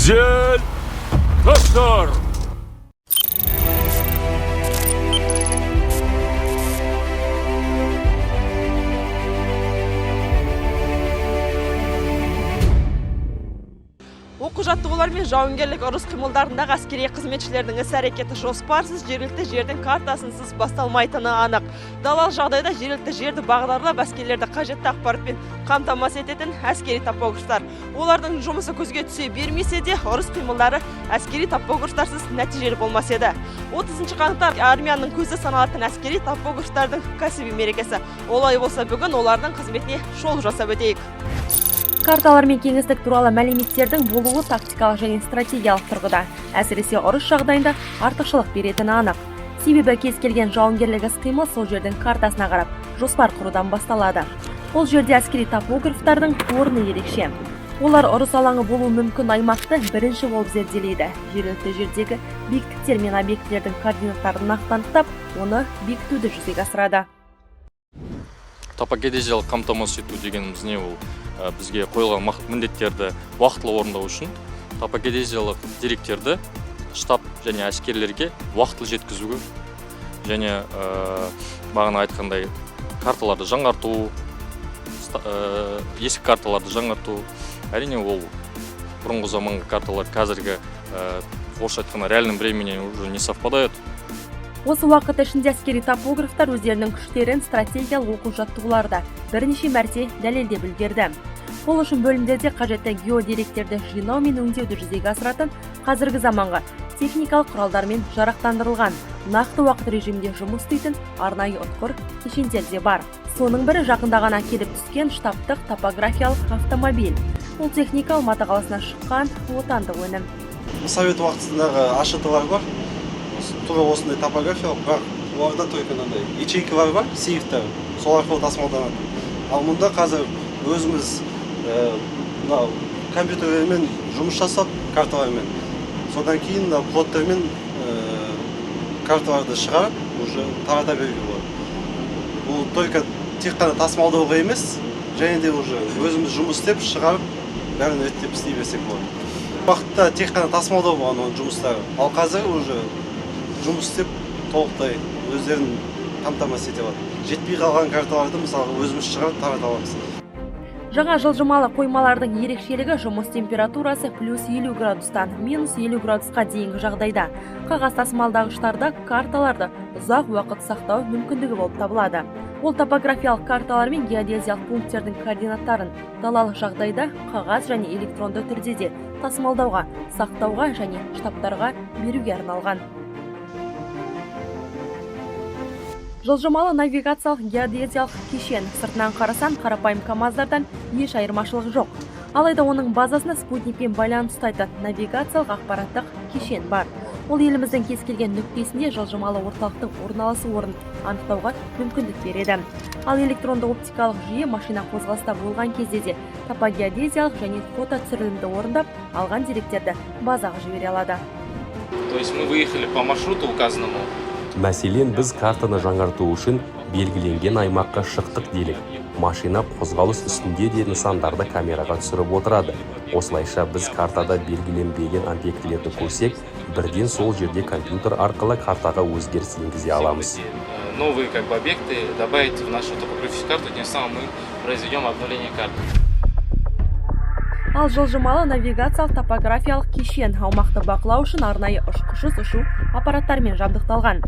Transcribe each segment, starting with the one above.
Түзел! Тоқтар! Оқу-жаттығулар мен жауынгерлік ұрыс қимылдарындағы әскери қызметшілердің іс-әрекеті жоспарсыз, жергілікті жердің картасынсыз басталмайтыны анық. Далалық жағдайда жергілікті жерді бағдарлап, әскерлерді қажетті ақпаратпен қамтамасыз ететін әскери топографтар. Олардың жұмысы көзге түсе бермесе де, ұрыс қимылдары әскери топографтарсыз нәтижелі болмас еді. 30 қаңтар армияның көзі саналатын әскери топографтардың кәсіби мерекесі. Олай болса, бүгін олардың қызметіне шолу жасап өтейік. Карталар мен кеңістік туралы мәліметтердің болуы тактикалық және стратегиялық тұрғыда, әсіресе ұрыс жағдайында артықшылық беретіні анық. Себебі кез келген жауынгерлік іс-қимыл сол жердің картасына қарап, жоспар құрудан басталады. Бұл жерде әскери топографтардың орны ерекше. Олар ұрыс алаңы болуы мүмкін аймақты бірінші болып зерделейді. Жергілікті жердегі биіктіктер мен объектілердің координаттарын нақты анықтап, оны бекітуді жүзеге асырады. Топогеодезиялық қамтамасыз ету дегеніміз не? Ол бізге қойылған міндеттерді уақытылы орындау үшін топогеодезиялық деректерді штаб және әскерлерге уақытылы жеткізуге және бағана айтқандай карталарды жаңарту, ескі карталарды жаңарту. Әрине, ол бұрынғы заманғы карталар қазіргі, орысша айтқанда, реальном времени уже не совпадают. Осы уақыт ішінде әскери топографтар өздерінің күштерін стратегиялық оқу-жаттығуларда бірнеше мәрте дәлелдеп үлгерді. Ол үшін бөлімдерде қажетті геодеректерді жинау мен өңдеуді жүзеге асыратын қазіргі заманғы техникалық құралдармен жарақтандырылған, нақты уақыт режимінде жұмыс істейтін арнайы ұтқыр кешендер де бар. Соның бірі жақында ғана келіп түскен штабтық топографиялық автомобиль. Бұл техника Алматы қаласына шыққан отандық өнім. Совет уақытындағы АШТ-лар бар. Тура осындай топографиялық, бірақ оларда только мынандай ячейкалар бар, сейфтер, сол арқылы тасымалданады. Ал мұнда қазір өзіміз мынау компьютерлермен жұмыс жасап, карталармен, содан кейін мына плоттермен карталарды шығарып, уже тарата беруге болады. Бұл только тек қана тасымалдауға емес, және де уже өзіміз жұмыс істеп, шығарып, бәрін реттеп істей берсек болады. Уақытта тек қана тасымалдау болған оның жұмыстары, ал қазір уже жұмыс істеп толықтай өздерін қамтамасыз ете алады. Жетпей қалған карталарды мысалға өзіміз шығарып тарата аламыз. Жаңа жылжымалы қоймалардың ерекшелігі жұмыс температурасы плюс елу градустан минус елу градусқа дейінгі жағдайда қағаз тасымалдағыштарда карталарды ұзақ уақыт сақтау мүмкіндігі болып табылады. Ол топографиялық карталар мен геодезиялық пункттердің координаттарын далалық жағдайда қағаз және электронды түрде де тасымалдауға, сақтауға және штабтарға беруге арналған. Жылжымалы навигациялық геодезиялық кешен сыртынан қарасаң қарапайым КАМАЗдардан еш айырмашылығы жоқ. Алайда оның базасында спутникпен байланыс ұстайтын навигациялық ақпараттық кешен бар. Ол еліміздің кез келген нүктесінде жылжымалы орталықтың орналасу орнын анықтауға мүмкіндік береді. Ал электронды оптикалық жүйе машина қозғалыста болған кезде де топогеодезиялық және фототүсірілімді орындап, алған деректерді базаға жібере алады. То есть мы выехали по маршруту указанному. Мәселен, біз картаны жаңарту үшін белгіленген аймаққа шықтық делік. Машина қозғалыс үстінде де нысандарды камераға түсіріп отырады. Осылайша біз картада белгіленбеген объектілерді көрсек, бірден сол жерде компьютер арқылы картаға өзгеріс енгізе аламыз. Новые, как бы, объекты добавить в нашу топографическую карту, тем самым мы произведем обновление карты. Ал жылжымалы навигациялық топографиялық кешен аумақты бақылау үшін арнайы ұшқышсыз ұшу аппараттарымен жабдықталған.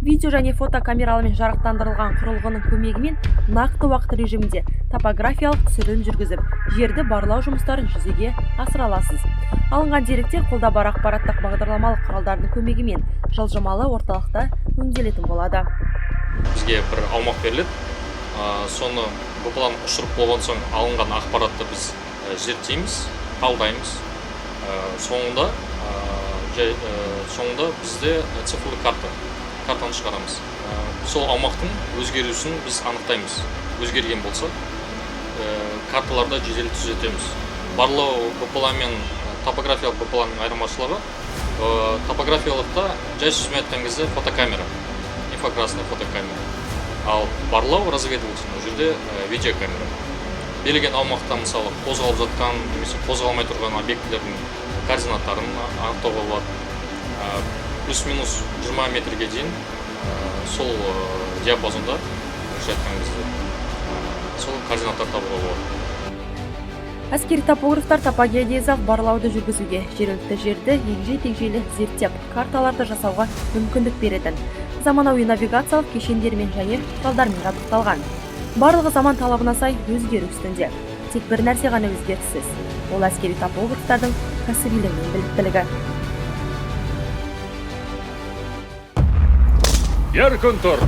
Видео және фотокамералармен жарықтандырылған құрылғының көмегімен нақты уақыт режимінде топографиялық түсірілім жүргізіп, жерді барлау жұмыстарын жүзеге асыра аласыз. Алынған деректер қолда бар ақпараттық бағдарламалық құралдардың көмегімен жылжымалы орталықта өңделетін болады. Бізге бір аумақ беріледі. Соны БПЛА-ны ұшырып болған соң алынған ақпаратты біз зерттейміз, талдаймыз. Соңында бізде цифрлы картаны шығарамыз. Сол аумақтың өзгерусін біз анықтаймыз. Өзгерген болса, карталарда жедел түзетеміз. Барлау БПЛА мен топографиялық БПЛА-ның айырмашылығы, топографиялықта жай сөзбен айтқан кезде фотокамера, инфракрасная фотокамера. Ал барлау разведывательный, ол жерде видеокамера. Берілген аумақта, мысалы, қозғалып жатқан немесе қозғалмай тұрған объектілердің координаттарын анықтауға болады. Плюс-минус 20 метрге дейін сол диапазонда, орысша айтқан кезде, сол координаттар табуға болады. Әскери топографтар топогеодезиялық барлауды жүргізуге, жергілікті жерді егжей-тегжейлі зерттеп, карталарды жасауға мүмкіндік беретін заманауи навигациялық кешендермен және құралдармен жабдықталған. Барлығы заман талабына сай өзгеру үстінде. Тек бір нәрсе ғана өзгеріссіз. Ол әскери топографтардың кәсібилігі мен біліктілігі. Еркін тұр.